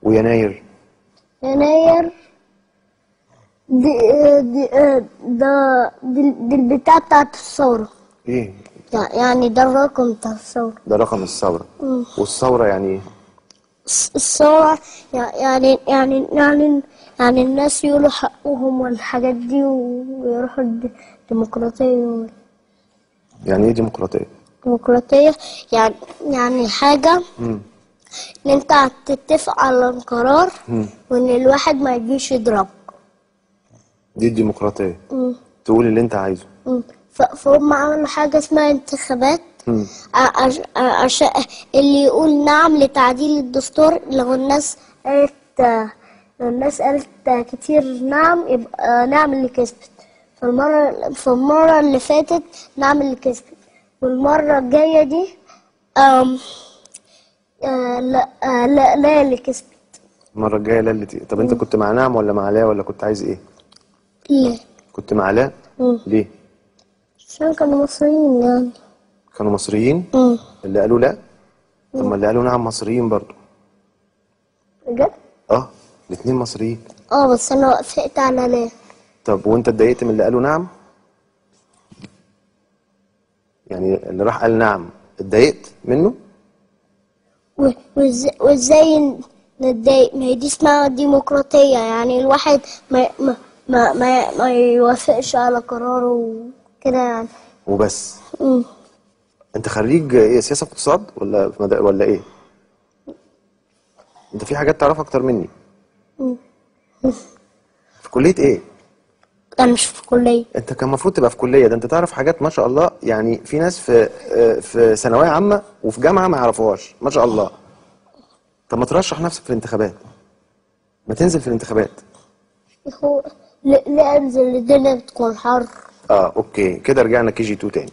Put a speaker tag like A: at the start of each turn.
A: ويناير؟
B: يناير دي دي ده دي البتاع بتاعت الثورة.
A: ايه؟
B: يعني ده الرقم بتاع الثورة.
A: ده رقم الثورة. والثورة يعني ايه؟
B: الثورة يعني يعني يعني يعني الناس يقولوا حقهم والحاجات دي ويروحوا الديمقراطية.
A: يعني ايه ديمقراطية؟
B: ديمقراطية يعني حاجة ان انت هتتفق على القرار وان الواحد ما يجيش يضربك.
A: دي الديمقراطية. تقول اللي انت عايزه.
B: فهم عملوا حاجة اسمها انتخابات عشان اللي يقول نعم لتعديل الدستور، لو الناس قالت، لو الناس قالت كتير نعم يبقى نعم اللي كسبت. فالمرة اللي فاتت نعم اللي كسبت، والمرة الجاية دي لا لا لا اللي كسبت.
A: المرة الجاية لا اللي طب انت كنت مع نعم ولا مع لا، ولا كنت عايز ايه؟
B: لا.
A: كنت مع لا؟ ليه؟
B: عشان كانوا مصريين يعني.
A: كانوا مصريين؟ اللي قالوا لا؟ طب ما اللي قالوا نعم مصريين برضو.
B: بجد؟
A: اه الاثنين مصريين.
B: اه بس انا وافقت على لا.
A: طب وانت اتضايقت من اللي قالوا نعم؟ يعني اللي راح قال نعم اتضايقت منه؟
B: وازاي نتضايق؟ ما هي دي اسمها ديمقراطية، يعني الواحد ما ما ما ما, ما يوافقش على قراره وكده يعني.
A: وبس. انت خريج ايه، سياسة واقتصاد ولا ولا ايه؟ انت في حاجات تعرفها اكتر مني. في كلية ايه؟
B: انا مش في كلية.
A: انت كان المفروض تبقى في كلية، ده انت تعرف حاجات ما شاء الله، يعني في ناس في ثانوية عامة وفي جامعة ما يعرفوهاش ما شاء الله. طب ما ترشح نفسك في الانتخابات، ما تنزل في الانتخابات.
B: هو ليه انزل؟ الدنيا بتكون حر.
A: اه okay كده رجعنا KG 2 تاني.